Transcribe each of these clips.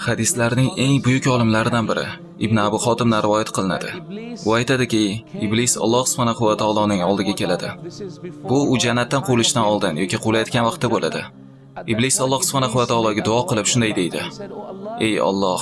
Hadislarning eng buyuk olimlaridan biri Ibn Abu Hotimdan rivoyat qilinadi. U aytadiki, iblis Alloh subhanahu va taoloning oldiga keladi. Bu u jannatdan quvilishdan oldin yoki quvilayotgan vaqtda bo'ladi. Iblis Alloh subhanahu va taologa duo qilib shunday deydi: "Ey Alloh,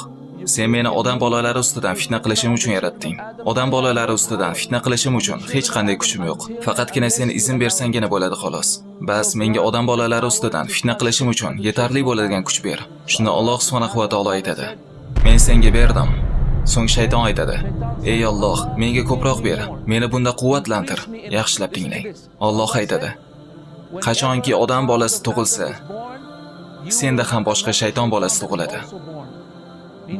sen meni odam bolalari ustidan fitna qilishim uchun yaratding. Odam bolalari ustidan fitna qilishim uchun hech qanday kuchim yo'q. Faqatgina sen izn bersangina bo'ladi xolos. Bas, menga odam bolalari ustidan fitna qilishim uchun yetarli bo'ladigan kuch ber." Shunda Alloh subhanahu va taolo aytadi: "Men senga berdim." So'ng shayton aytadi: "Ey Alloh, menga ko'proq ber, meni bunda quvvatlantir." Yaxshilab tinglang. Alloh aytadi: "Qachonki odam bolasi tug'ilsa, senda ham boshqa shayton bolasi tug'iladi."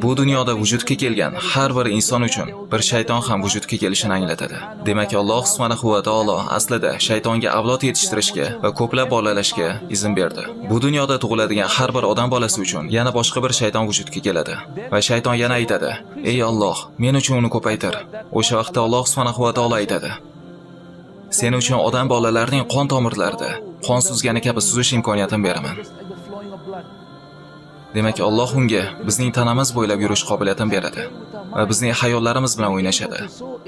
Bu dunyoda vujudga kelgan har bir inson uchun bir shayton ham vujudga kelishini anglatadi. Demak, Alloh subhanahu va taolo aslida shaytonga avlod yetishtirishga va ko'plab bolalashga izn berdi. Bu dunyoda tug'iladigan har bir odam bolasi uchun yana boshqa bir shayton vujudga keladi. Va shayton yana aytadi: "Ey Alloh, men uchun uni ko'paytir." O'sha vaqtda Alloh subhanahu va taolo aytadi: "Sen uchun odam bolalarining qon tomirlarida qon suzgani kabi suzish imkoniyatini beraman." Demak, Alloh unga bizning tanamiz bo'ylab yurish qobiliyatini beradi va bizning xayollarimiz bilan o'ynashadi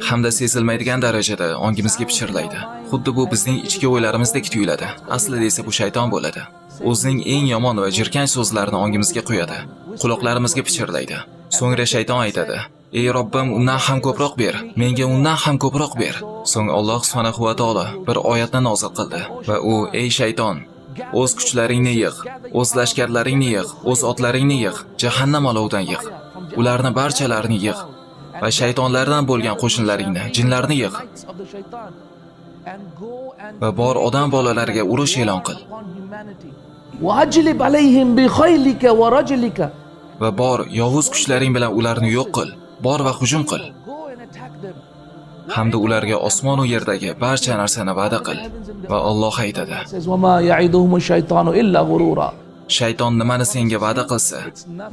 hamda sezilmaydigan darajada ongimizga pichirlaydi. Xuddi bu bizning ichki o'ylarimizdek tuyuladi. Aslida esa bu shayton bo'ladi. O'zining eng yomon va jirkanch so'zlarini ongimizga quyadi, quloqlarimizga pichirlaydi. So'ngra shayton aytadi: "Ey Robbim, undan ham ko'proq ber, menga undan ham ko'proq ber." So'ng Alloh subhanahu va taolo bir oyatni nozil qildi va u: "Ey shayton, o'z kuchlaringni yig', o'z lashkarlaringni yig', o'z otlaringni yig', jahannam olovidan yig'. Ularni barchalarini yig' va shaytonlardan bo'lgan qo'shinlaringni, jinlarni yig' va bor, odam bolalariga urush e'lon qil." وأجلب عليهم بخيلك ورجلك. Va bor, yovuz kuchlaring bilan ularni yo'q qil. Bor va hujum qil. Go and attack them. Hamda ularga osmon u yerdagi barcha narsani va'da qil. Va Alloh aytadi: Says, وما يعدهم الشيطان إلا غرورا. Shayton nimani senga va'da qilsa,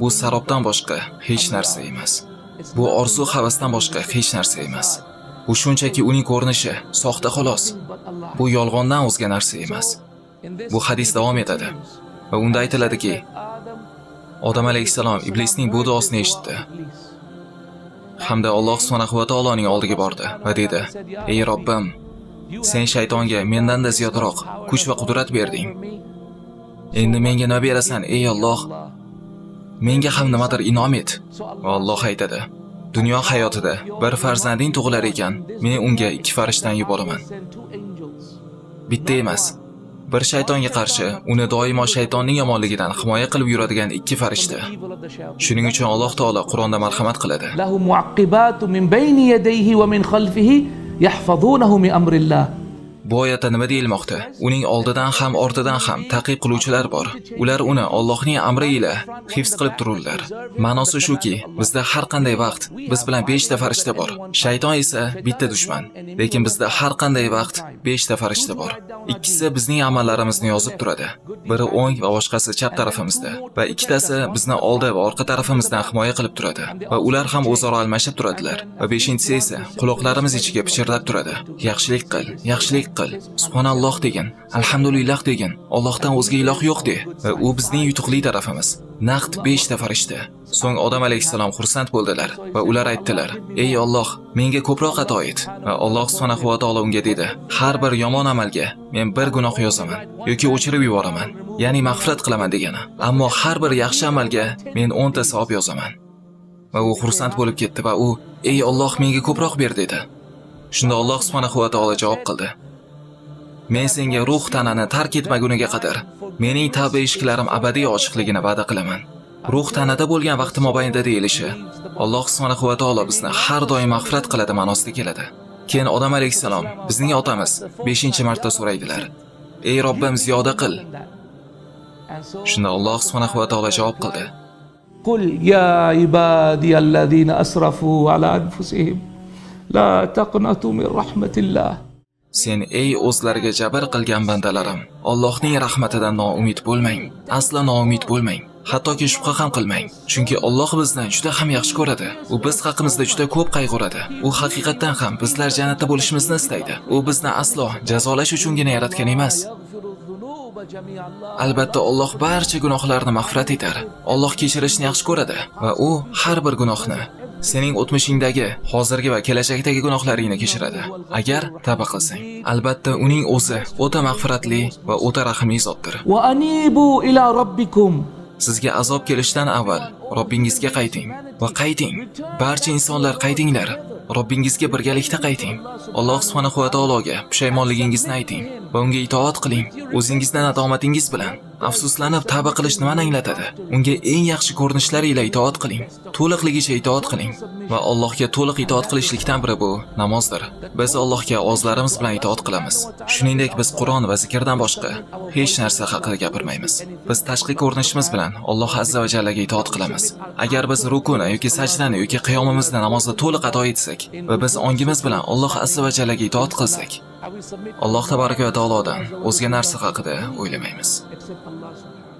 bu sarobdan boshqa hech narsa emas. Bu orzu havasdan boshqa hech narsa emas. Bu shunchaki uning ko'rinishi, soxta xolos. Bu yolg'ondan o'zga narsa emas. Bu hadis davom etadi va unda aytiladiki, Odam alayhissalom iblisning bu duosini eshitdi hamda Alloh subhanahu va taoloning oldiga bordi va dedi: "Ey Robbim, sen shaytonga mendanda ziyodroq kuch va qudrat berding. Endi menga nima berasan, ey Alloh? Menga ham nimadir inom et." Va Alloh aytadi: "Dunyo hayotida bir farzanding tug'ilar ekan, men unga ikki farishtani yuboraman. Bitta emas, bir shaytonga qarshi uni doimo shaytonning yomonligidan himoya qilib yuradigan ikki farishta." Shuning uchun Alloh taolo Qur'onda marhamat qiladi. له معقبات من بين يديه ومن خلفه يحفظونه من أمر الله. Bu oyatda nima deyilmoqda? Uning oldidan ham, ortidan ham ta'qib qiluvchilar bor. Ular uni Allohning amri ila hifz qilib tururlar. Ma'nosi shuki, bizda har qanday vaqt biz bilan 5 ta farishta bor. Shayton esa bitta dushman. Lekin bizda har qanday vaqt 5 ta farishta bor. Ikkisi bizning amallarimizni yozib turadi. Biri o'ng va boshqasi chap tarafimizda va ikkitasi bizni oldi va orqa tarafimizdan himoya qilib turadi va ular ham o'zaro almashib turadilar. Va beshinchisi esa quloqlarimiz ichiga pichirlab turadi: "Yaxshilik qil, yaxshilik qil, subhanalloh degin, alhamdulillah degin, Allohdan o'zga iloh yo'q de." Va u bizning yutuqli tarafimiz. Naqd 5 ta farishta. So'ng Odam alayhissalom xursand bo'ldilar va ular aytdilar: "Ey Alloh, menga ko'proq ato et." Va Alloh subhanahu va taolo unga dedi: "Har bir yomon amalga men bir gunoh yozaman yoki o'chirib yuboraman, ya'ni mag'firat qilaman degani. Ammo har bir yaxshi amalga men 10 ta savob yozaman." Va u xursand bo'lib ketdi va u: "Ey Alloh, menga ko'proq ber", dedi. Shunda Alloh subhanahu va taolo javob qildi: "Men senga ruh tanani tark etmaguniga qadar mening tavba eshiklarim abadiy ochiqligini va'da qilaman." Ruh tanada bo'lgan vaqti mobaynida deyilishi Alloh subhanahu va taolo bizni har doim mag'firat qiladi ma'nosida keladi. Keyin Odam alayhissalom, bizning otamiz, 5-marta so'raydilar: "Ey Robbim, ziyoda qil." Shunda Alloh subhanahu va taolo javob qildi: قل يا عبادي الذين أسرفوا على أنفسهم لا تقنطوا من رحمة الله. Sen: "Ey o'zlariga jabr qilgan bandalarim, Allohning rahmatidan noumid bo'lmang. Aslo noumid bo'lmang. Hattoki shubha ham qilmang. Chunki Alloh bizni juda ham yaxshi ko'radi. U biz haqimizda juda ko'p qayg'uradi. U haqiqatdan ham bizlar jannatda bo'lishimizni istaydi. U bizni aslo jazolash uchungina yaratgan emas." يغفر الذنوب Albatta, Alloh barcha gunohlarni mag'firat etar. Alloh kechirishni yaxshi ko'radi va u har bir gunohni, sening o'tmishingdagi, hozirgi va kelajakdagi gunohlaringni kechiradi, agar tavba qilsang. Albatta, uning o'zi o'ta mag'firatli va o'ta rahimli zotdir. وأنيبوا إلى ربكم. Sizga azob kelishidan avval Robbingizga qayting va qayting. Barcha insonlar, qaytinglar. Robbingizga birgalikda qayting. Alloh subhanahu va taologa pushaymonligingizni ayting va unga itoat qiling. O'zingizni nadomatingiz bilan afsuslanib tavba qilish nimani anglatadi? Unga eng yaxshi ko'rinishlar ila itoat qiling. To'liqligicha itoat qiling va Allohga to'liq itoat qilishlikdan biri bu namozdir. Biz Allohga og'izlarimiz bilan itoat qilamiz. Shuningdek, biz Qur'on va zikrdan boshqa hech narsa haqida gapirmaymiz. Biz tashqi ko'rinishimiz bilan Alloh azza va jallaga itoat qilamiz. Agar biz rukuni yoki sajdani yoki qiyomimizni namozda to'liq ado etsak va biz ongimiz bilan Alloh azza va jallaga itoat qilsak, Alloh tabaraka va taolodan o'zga narsa haqida o'ylamaymiz. Except Allah subhanahu